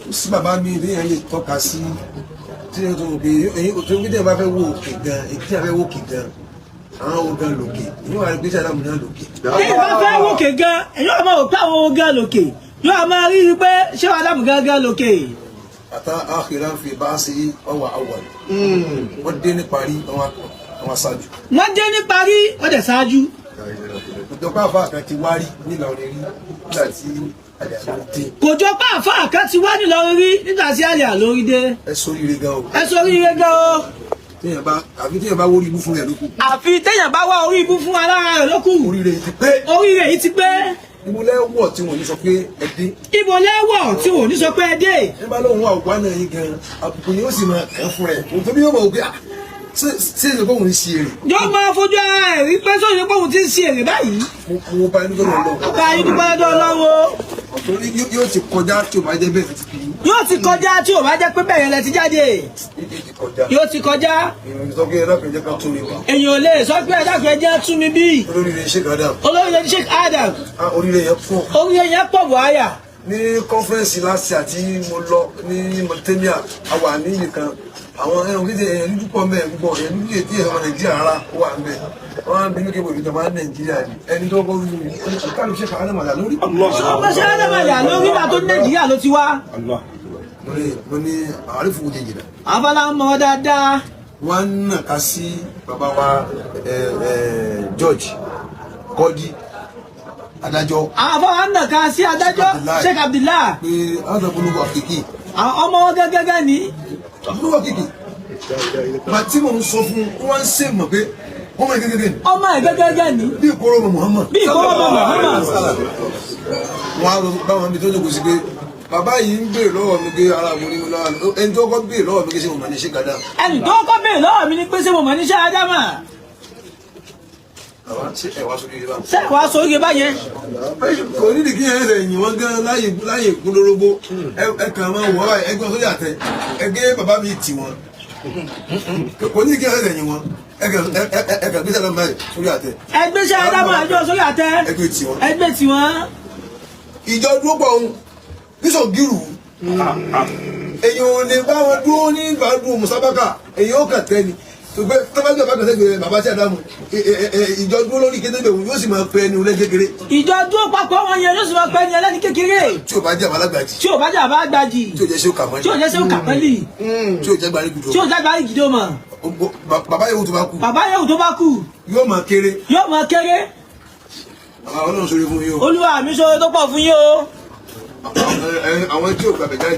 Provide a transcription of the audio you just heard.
Kò sí bàbá mi ìdíyàn lè tọ́ka sí tí yẹn tó ń pè é tó ń gbé bá fẹ́ wò òkè gan, èyí tí a fẹ́ wò òkè gan, àwọn wo gan lòkè, èyí wà ní gbèsè àdàmú náà lòkè. Téèyàn bá fẹ́ wòkè gan, èyí wà máa wò pé àwọn ogan lòkè, yóò máa rí i pé ṣé wàá dàbò gángan lòkè. Ata akhiran fi ba'si ọwà awwal, wọ́n dé ní parí, wọ́n aṣáájú. Wọ́n dé ní parí, wọ́n dẹ̀ ṣáájú. Ìjọba àfa kan ti wá rí nílọrin rí nígbà tí àjàlá dé. Kò jọ pé àfáà kan ti wá nílọrin rí nígbà tí àlè àlórí dé. Ẹ sóríire gan o. Ẹ sọ oríire gan o. Téèyàn bá, àfi téèyàn bá wórí ibú fún rẹ lókù. Àfi téèyàn bá wá orí ibú fún alára rẹ̀ lókù. Oríire yìí ti pé. Oríire yìí ti pé. Ìmúlẹ̀ wọ̀ tí wọ́n ní sọ pé ẹ dé. Ibo lẹ́wọ̀ tí wọ́n ní sọ pé ẹ dé? Ẹ bá lóun wà wà náà yín gan, àbùkù yìí ó sì máa kàn fún rẹ òun tó bí yóò mọ̀ wò pé, ah, ṣé ṣe kóun ń ṣe èrè? Yóò máa fojú ara ẹ̀ rí pé sóyún pé òun ti ń ṣe èrè báyìí. Mo bá inú tó lọ lọ. Ọba yín dúpẹ́ lọ́dọ̀ Ọlọ́run o. Torí yóò ti kọjá tí o bá jẹ́ bẹ́ẹ̀ ti fi. Yóò ti kọjá tí ò bá jẹ́ pé bẹ́ẹ̀ yẹn lẹ ti jáde. Yóò ti kọjá. Yóò ti kọjá. Ìrìn sọ pé ẹ dákun, jẹ́ ká tún mi wá. Èèyàn ò lè sọ pé ẹ dákun, ẹ jẹ́ tún mi bí. Olóríire Sheikh Adam. Olórí ní Sheikh Adam. Ah, oríire yẹn pọ̀. Oríire yẹn pọ̀ wáyà. Ní conference last year tí mo lọ ní Mauritania, a wà ní ibì kan, àwọn ẹ̀rọ kéde èèyàn dúdú pọ̀ mẹ́ẹ̀ púpọ̀, èèyàn dúdú ètí ẹ̀rọ Nàìjíríà rárá ó wà ń bẹ̀. Wọ́n á bí mi kébò ìjọba Nàìjíríà ni ẹni tó kọ́ rú mi kálù Sheikh Adam àdá lórí. Ọmọ ṣe Adam àdá lórí ìgbà tó ní Nàìjíríà ló ti wá. Mo ní àrífù jẹjẹrẹ. Àfọlá ń mọ dáadáa. Wọ́n á nà ká sí bàbá wa George Kọ́dí, adájọ́. Àfọlá ń nàka sí adájọ́ Sheikh Abdullah. Pé àwọn ọmọ àkèké. Àwọn ọmọ wọn gẹ́gẹ́ ní. Olówó àkèké bá tí mò ń sọ fún wọn, ń ṣe mọ̀ pé wọ́n mọ̀ gẹ́gẹ́ ní. Ọmọ ẹ̀ gẹ́gẹ́ ní. Bí ìkóró ọmọ Muhammad. Bí ìkóró ọmọ Muhammad. Wọn á lọ bá wọn bí tó jókòó sí pé bàbá yìí ń béèrè lọ́wọ́ mi pé ara mo ní lọ́wọ́ ẹni tó kọ́ béèrè lọ́wọ́ mi kí ṣe mo mọ̀ ní ṣe kàdá. Ẹnì tó kọ́ béèrè lọ́wọ́ mi ni pé ṣé mo mọ̀ ní ṣe Ádámà. Bàbá, ṣé ẹ wá sórí ilé báwọn? Ṣé wàá sọ oríire báyẹn? Kò nídìí kí ẹ ṣe yìn wọ́n gan láyè láyè kún lórógbó, ẹ kàn máa wọ́ báyìí, ẹgbẹ́ sórí àtẹ ẹgbẹ́ bàbá mi tì wọ́n. Kò nídìí kí ẹ ṣe yìn wọ́n, ẹ kàn gbé sẹ́lẹ̀ báyìí sórí àtẹ. Ẹgbẹ́ ṣe Ádámà àjọ sórí àtẹ. Ẹgbẹ́ tì wọ́n. Ẹgbẹ́ tí wọ́n. Ìjọ dúró pọ̀ ohun bísọ̀ gírù, èyàn ò lè bá wọn dúró ní ìgbàdùn musabaka, èyàn ó kàn tẹ́ ni tọ́bájú bàbá kan sẹ́gbẹ̀ẹ́ bàbá tí a dáhùn ìjọ dúró lórí kété bẹ̀rù, yóò sì máa pẹ́ ẹni olẹ́ kékeré. Ìjọ dúró papọ̀ wọn yẹn yóò sì máa pẹ́ ní ẹlẹ́ni kékeré. Tí ò bá jẹ́ àbálágbàjì. Tí ò bá jẹ́ àbá gbajì. Tí ò jẹ́ ṣé ó kà mọ́. Tí ò jẹ́ ṣé ó kàpẹ́lì. Tí ò jẹ́ gbàrí gùdù. Tí ò jẹ́ gbàrí gidi ó mọ̀. Bàbá yòówù tó bá kú. Bàbá yòówù tó bá kú. Yóò máa kéré. Yóò máa kéré. Bàbá, Ọlọ́run sórí fún yín o. Olúwa mi ṣoore tó pọ̀ fún yín o. Àwọn tí ò gbàgbẹ́ jáde.